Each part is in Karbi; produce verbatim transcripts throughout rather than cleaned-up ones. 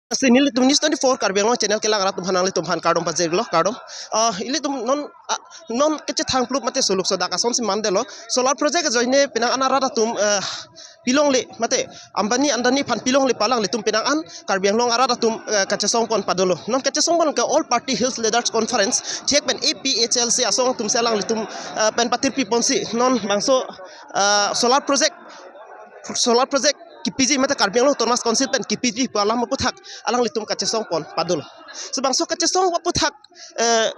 Si nelitum News twenty-four Karbi Anglong channel kelang arat atum aphan nanglitum aphan kardom pajirlo, kardom. Ah, ilitum non, ah, non kachethang plup mate suluk sodak asonsi mandetlo. Solar project ajoine penang an arat atum, eh, pilongle mate Ambani Adani aphan pilongle pu alanglitum penang an Karbi Anglong arat atum, eh, kachesong pon padolo. Non kachesong pon ke All Party Hill Leaders Conference, thik pen A P H L C asong atumsi alanglitum, eh, pen patirpi ponsi non bangso, eh, solar project, solar project kipiji mate Karbi Anglong Autonomous Council pen kipiji pu alam aputhak alanglitum kachesong pon padolo. Si bangso kachesong aputhak, eh,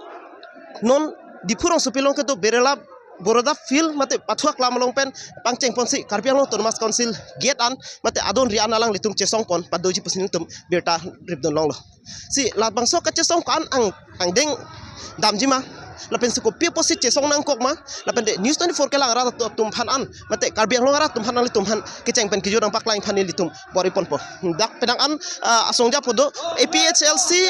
non Diphu rongsopi along kedo Birla Boroda Field mate Pathu Aklam along pen pangcheng ponsi Karbi Anglong Autonomous Council gate an mate adon ri an alanglitum chesong pon padoji pusi nelitum birta ripdun longlo. Si labangso kachesong ko-an ang, angdeng damji ma, lapen si kopi apotsi chesong nangkok ma, lapen de News twenty-four kelang arat atum aphan an mate Karbi Anglong arat atum aphan nanglitum aphan kecheng pen kejut nangpaklang aphan nelitum bor-i ponpo. Dak penang an, ah, asongja pu do A P H L C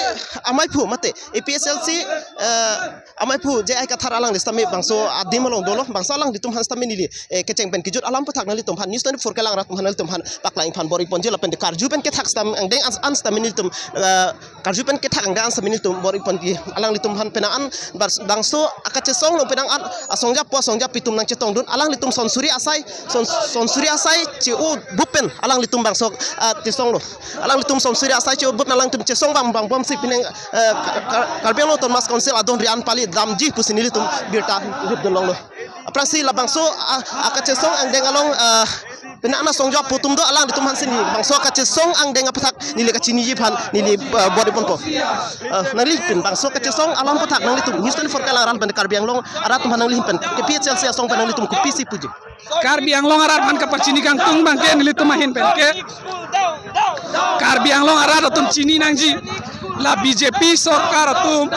amaiphu mate A P H L C, eh, amaiphu J I Kathar alangli sitame bangso adim along dolo, bangso alanglitum aphan sitame neli, eh, kecheng pen kejut alam aputhak nanglitum aphan News twenty-four kelang arat atum aphan nanglitum aphan paklang aphan bor-i ponji lapen de karju pen kethak sitame angdeng an, an sitame nelitum, eh, karju pen kethak angdeng an sitame nelitum bor-i ponji alanglitum aphan penang an bars-, bangso akachesong along penang an asongja pu asongjapi atum nangchetongdun alanglitum sonsuri asai, son-, sonsuri asai che-o bup pen alanglitum bangso, ah, chesonglo. Alanglitum sonsuri asai che-o bup pen alanglitum chesong bang bang bomsi pining, eh, Kar-, Kar-, Karbi Anglong Autonomous Council adon ri an pali damji pusi nelitum birta ripdun longlo. Aphrangsi labangso, ah, akachesong angdeng along, ah, penang an asongja pu atum do alanglitum aphansi neli bangso akachesong angdeng aputhak neli kachiniji aphan neli, ah, bor-i ponpo. Ah, nanglipin bangso akachesong alam aputhak nanglitum News twenty-four kelang arat pen Karbi Anglong arat atum aphan nanglipin ke P H L C asong pen nanglitum kopisi puji. Karbi Anglong arat aphan kapachini kangtung abangke nelitum ahin pen ke Karbi Anglong arat atum chini nangji, la B J P sorkar atum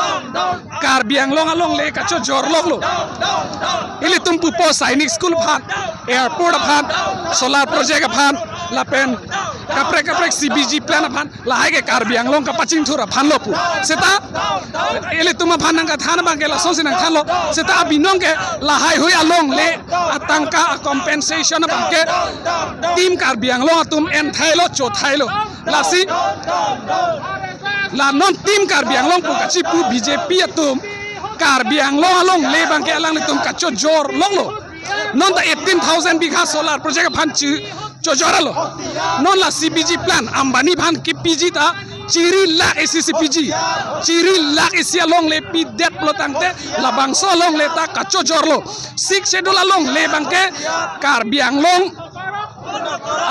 Karbi Anglong alongle kachojor loklo. Ilitum pupo Sainik School aphan, airport aphan, solar project aphan, lapen kaprek kaprek C B G plant aphan, lahai ke Karbi Anglong kapachingthur aphan lo pu. Seta ilitum aphan nangkethan abangke lasonsi nangthanlo. Seta abinong ke lahaihui alongle atangka a compensation abangke Team Karbi Anglong atum enthailo, chothailo. Lasi la non Team Karbi Anglong pu kachipu B J P atum Karbi Anglong alongle abangke alanglitum kachojor loklo. Non ta eighteen thousand bigha solar project aphan chi chojor lo. Non la C B G plant Ambani aphan kipiji ta chiri lakh isi si piji. Chiri lakh isi alongle pidet pulo tangte labangso alongle ta kachojor lo. Sixth Schedule alongle abangke Karbi Anglong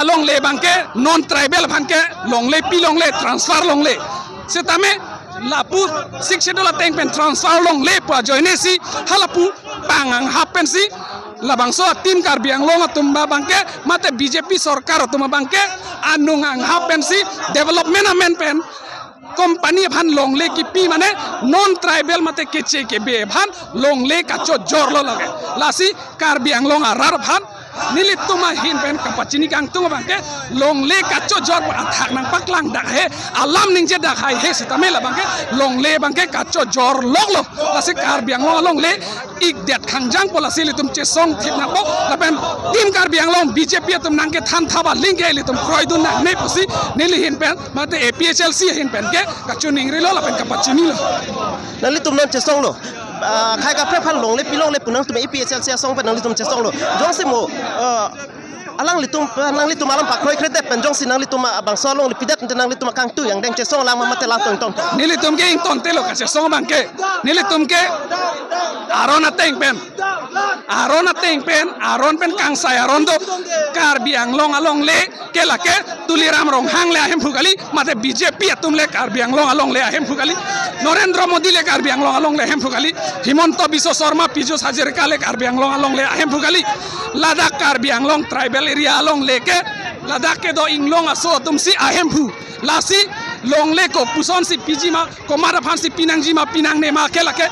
alongle abangke non tribal aphan ke longle, pilongle, transfer longle. Setame lapu Sixth Schedule ateng pen transfer longle pu ajoine si halapu pang anghap pensi labangso a Team Karbi Anglong atum abangke mate B J P sorkar atum abangke anung anghap pensi development amen pen company aphan longle kipi mane non tribal mate keche kebe aphan longle kachojor lo lage. Lasi Karbi Anglong arat aphan nelitum ahin pen kapachini kangtung abangke longle kachojor athak nangpaklang dak he, alam ningje dak hai he, setame labangke longle abangke kachojor loklo. Lasi Karbi Anglong alongle ikdet khangjang pu lasi ilitum chesong thip nangpo. Lapen Team Karbi Anglong B J P atum nangkethan thap aling ke ilitum kroidun nangne pusi neli ahin pen mate A P H L C ahin pen ke kachiningrilo lapen kapachinilo. Nanglitum non chesonglo. Ah, khei kaprek aphan longle pilongle pu nangtum A P H L C asong pen nanglitum chesonglo. Jongsi mo, ah, alanglitum, ah, nanglitum alam pakroikredet pen jongsi nanglitum, ah, bangso alongle pidet ante nanglitum kangtui angdeng chesong lang ma mate la tongtong. Nelitum ke ingtontelo kachesong abangke. Nelitum ke aron ateng pen. Aron ateng pen, aron pen kangsai aron do. Karbi Anglong alongle ke lake Tuliram Ronghang le ahemphu kali, mate B J P atum le Karbi Anglong alongle ahemphu kali, Narendra Modi le Karbi Anglong alongle ahemphu kali, Himanta Biswa Sarma, Piyush Hazarika le Karbi Anglong alongle ahemphu kali. Ladak Karbi Anglong tribal area alongle ke, ladak kedo inglong aso atumsi ahemphu. Lasi longle kopusonsi piji ma, komat aphansi pinangji ma, pinangne ma ke lake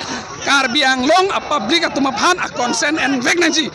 Karbi Anglong a public atum aphan a concern envek nangji.